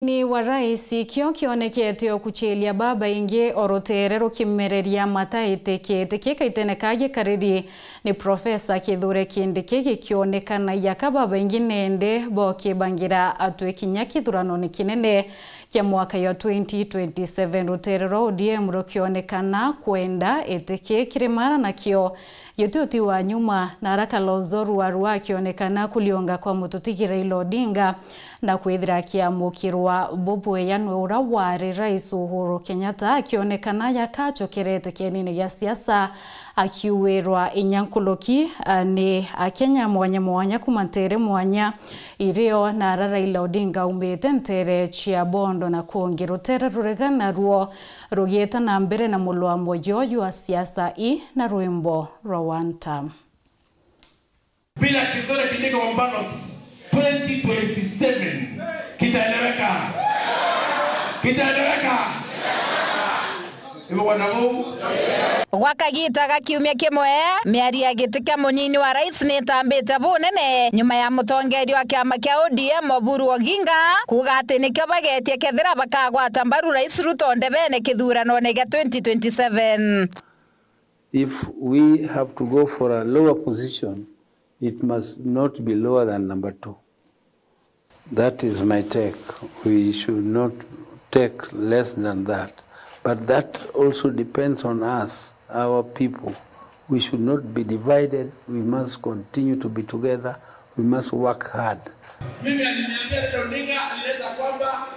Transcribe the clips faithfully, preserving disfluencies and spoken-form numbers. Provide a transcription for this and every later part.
Ni wa rais kio kionekete o kuchilia babaingi o rutere rukimereria mataitiki. Tikika itene ka gikariri ni Profesa Kithure Kindiki gikionekanagia ka babaingi nende bokibangira atwi kinya kithuranone kinene kia mwaka ya twenty twenty-seven. Rutere rwa O D M rukionekana kwenda itiki kirimana nakio gituti wa nyuma, na ara Kalonzo Rwarwa akionekana kuliunga kwa mututi Raila Odinga na kwithira akiamukirwa bubwega ni ura wari Rais Uhuru Kenyatta, akionekana yakachokerete kienine gia siasa, akiuirwa inya nkuruki, a, ni Akenya mwanya mwanya kuma ntere mwanya irio na ara Raila Odinga aumite ntere cia Bondo na kungi. Rutere ruregana ruo rugieta na mbere na mulwamo joju wa siasa i na rwimbo rwa One Term. Bila Kithure Kindiki on ballots, twenty twenty-seven kitaeleweka. Kitaeleweka. Hivyo wana huu. Gwa kagiita ga kiumia kimwe, miario ya giti kia munini wa rais nitambite bunene nyuma ya mutongeria wa kiama kia O D M Oburu Oginga kuuga ati nikio bageetie kethira bakagwata mbaru Rais Ruto ndebene kithuranone gia twenty twenty-seven. If we have to go for a lower position, it must not be lower than number two. That is my take. We should not take less than that. But that also depends on us, our people. We should not be divided. We must continue to be together. We must work hard. Mimi aliniambia Raila Odinga, alieleza kwamba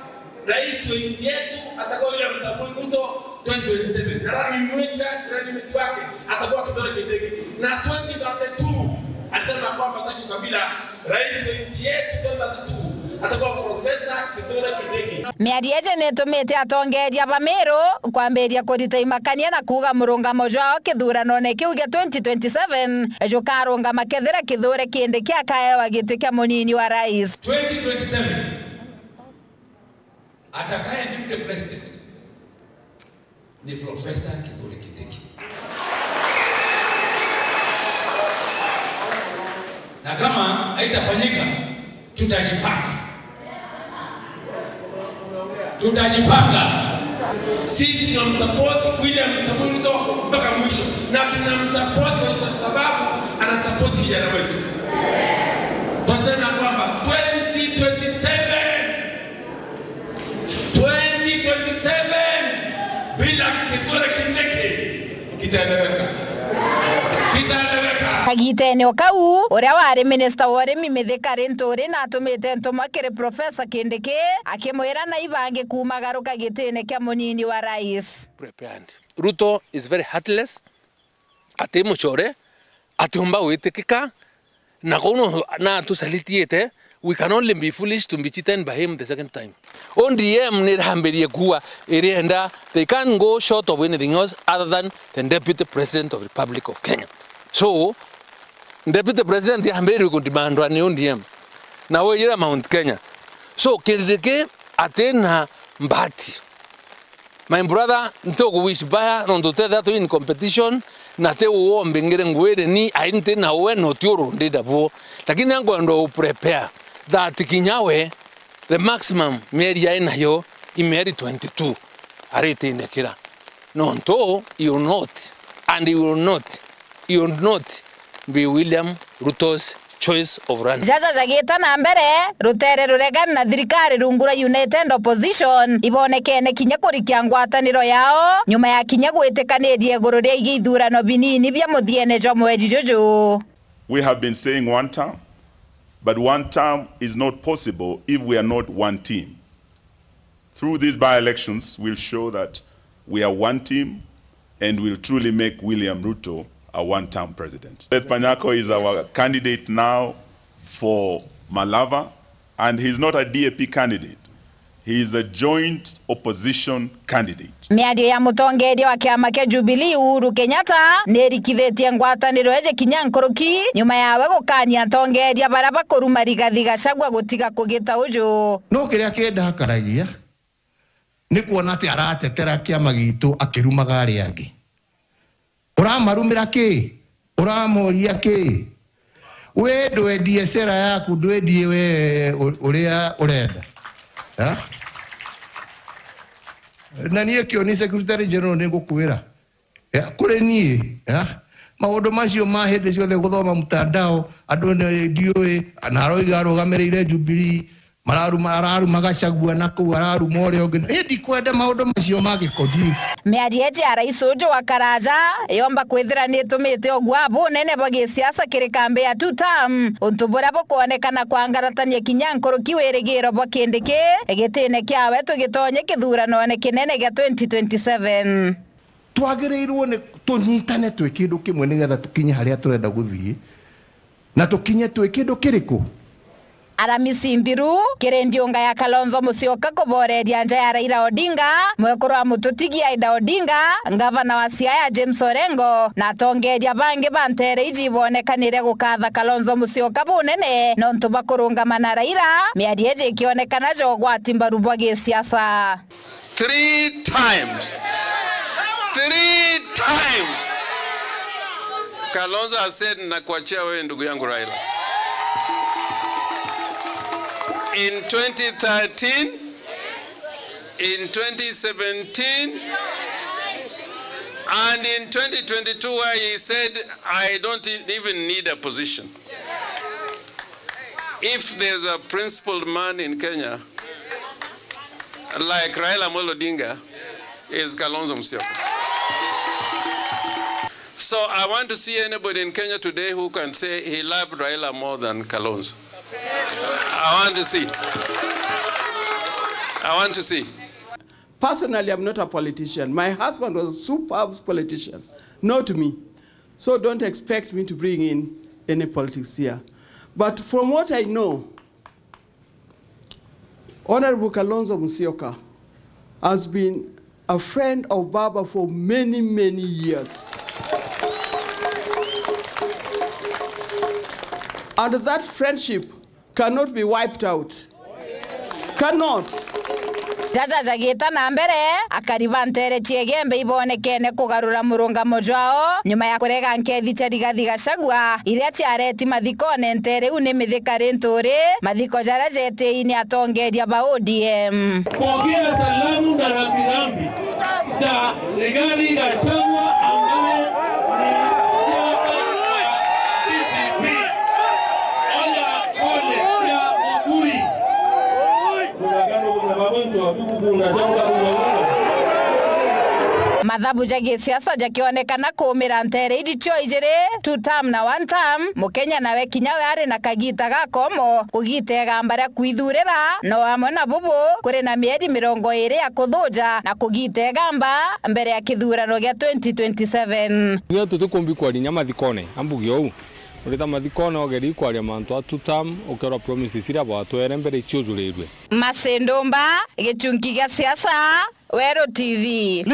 rais wa nchi yetu atakuwa William Samoei Ruto twenty twenty-seven. Na running mate wa-, running mate wake atakuwa Kithure Kindiki. Na twenty thirty-two alisema kwamba hataki ukabila. Rais wa nchi yetu twenty thirty-two atakuwa Profesa Kithure Kindiki. Miario iji nitumite atongeria ba Meru kwambiria kurita imakania na kuuga murungamo jwao kithuranone kiu gia twenty twenty-seven jukarungama kethira Kithure Kindiki akaewa giti kia munini wa rais. Twenty twenty-seven, atakaye deputy president ni Profesa Kithure Kindiki. Na kama haitafanyika, tutajipanga. Tutajipanga. Sisi tunamsupport William Samoei Ruto mpaka mwisho. Na tunamsupport kwa sababu anasupport vijana wetu. Tunasema kwamba twenty twenty-seven, twenty twenty-seven, bila Kithure Kindiki, kitaeleweka. Kitaeleweka. Kagitene o kau, uria wari minista wa urimi Mithika Linturi natumite ntumwa kiri Profesa Kindiki, akimwira naibangi kumagaruka gitine kia munini wa rais. Prepared. Ruto is very heartless. Ati mucore, atiumba gwitikika, na kuu no, na atusalitiite, we can only be foolish to be cheated by him the second time. O D M nirambirie kuwa irienda, they can't go short of anything else other than the Deputy President of Republic of Kenya. So, Deputy President yambiririe kudemandwa ni O D M. Na wejira Mount Kenya. So, Kindiki atina mbati. My brother, nti ukuwish baya, nontu tetha twi in competition, na ti uwe umbingire ngwire ni, ai nti na uwe, no ti urundida buo. Lakini ankwenda u prepare that kinya we, the maximum mieri ai nayo, i mieri twenty-two, aritindikira. Nontu, you will not, and you will not, you will not be William Ruto's choice of running. Jaja jagita na mbere, rutere ruregana na thirikari rungu rwa United Opposition, ibonekene kinya kurikia ngwataniro yao, nyuma ya kinya gwitikaniria iguru ria igi ithurano binini bia muthiene jwa mweri juju. We have been saying one term, but one term is not possible if we are not one team. Through these by-elections, we'll show that we are one team and will truly make William Ruto a one-term president. Seth Panyako is our candidate now for Malava, and he's not a D A P candidate. He is a joint opposition candidate. Miario ya mutongeria wa kiama kia Jubilee Uhuru Kenyatta nirikithitie ngwataniro iji kinya nkuruki nyuma yawe gukania atongeria baria bakuruma Rigathi Gachagua gutiga kugita uju. No kiria kiendakaragia ni kwona ati aratetera kiama gitu akirumaga aria angi. Uramarumira ki? Uramoria ki? We ndwendie sera yaku, ndwendie we u-, uria urenda. Ha? Na niĩ kĩo nĩ Secretary General nĩ ngũkwĩra. Ya, kũrĩ niĩ, ya. Maũndũ macio ma hĩndĩ ciothe gũthoma mtandao, andũ nĩ ndiũĩ, na aroiga arũgamĩrĩire Jubilee, mararuma, araruma Gachagua na kũu, araruma ũrĩa ũngĩ. Ĩ, ndikwenda maũndũ macio ma gĩkoni. Mĩario ĩngĩ ya Rais Uju wa Karaja yomba kwĩthĩra nĩ ĩtũmĩte ũguaa bunene bwa gĩsiasa kĩrĩ kambĩ ya two term, ũntũ bũrĩa bũkwonekana kwangaratania kinya nkũrũki wĩrĩgĩro bwa Kindiki gĩtĩne kĩawe tũgĩtonye kĩthuranoone kĩnene gĩa twenty twenty-seven. Twagĩrĩirwo nĩ tũnyitane twĩ kĩndũ kĩmwe nĩgetha tũkinye harĩa tũrenda gũthiĩ, na tũkinye twĩ kĩndũ kĩrĩkũ? Aramisi nthiru, kĩrĩ ndiunga ya Kalonzo Musyoka kũboreria nja ya Raila Odinga, mwekũrũ wa mũtũtigi Ida Odinga, ngavana wa Siaya James Orengo, na atongeria bangi ba nteere iji ibonekanire gũkatha Kalonzo Musyoka bunene nontu bwa kũrũngama na Raila, mĩario iji ikionekana ja ũgwati mbaru bwa gĩsiasa. Three times. Three times. Kalonzo has said, "Nakuachia wewe, ndugu yangu Raila." In twenty thirteen, in twenty seventeen, and in twenty twenty-two, where he said, "I don't e-, even need a position." If there's a principled man in Kenya, like Raila Amolo Odinga, is Kalonzo Musyoka. So I want to see anybody in Kenya today who can say he loved Raila more than Kalonzo. I want to see. I want to see. Personally, I'm not a politician. My husband was a superb politician, not me. So don't expect me to bring in any politics here. But from what I know, Honorable Kalonzo Musyoka has been a friend of Baba for many, many years. And that friendship cannot be wiped out. Cannot. Jaja jagita na mbere, akari ba nteere cia Igembe ibonekene kugarura murungamo jwao nyuma ya kurega nkethi cia Rigathi Gachagua iria ciareti mathikone nteere iu ni mithika ri nturi, mathiko jaria jetiini atongeria ba O D M. Pokea salamu na rambirambi za Rigathi Gachagua ambaye ni chama ya D C P. Oya pole cia Mukuri. Kuna kando kuna magonjwa, kuku kuna chama kuna. Mathabu ja gisiasa jakionekana kuumira nteere iji cio ijiri, two term na one term, Mukenya nawe kinya we ari na kagiita ga komo kugiita igamba ria kwithurira, no amwe na bubu kuri na mieri mirongo iiri ya kuthuja na kugiita igamba mbere ya kithurano gia twenty twenty-seven. Inya tutikumbi kwaria inya mathikone, ambuge uu. Urita mathikone ugeri kwaria mantu a two term, ukerwa promises iria bwatwere mbere iciujurirue. Mercy Ndumba, gichunki gia siasa, Weru T V.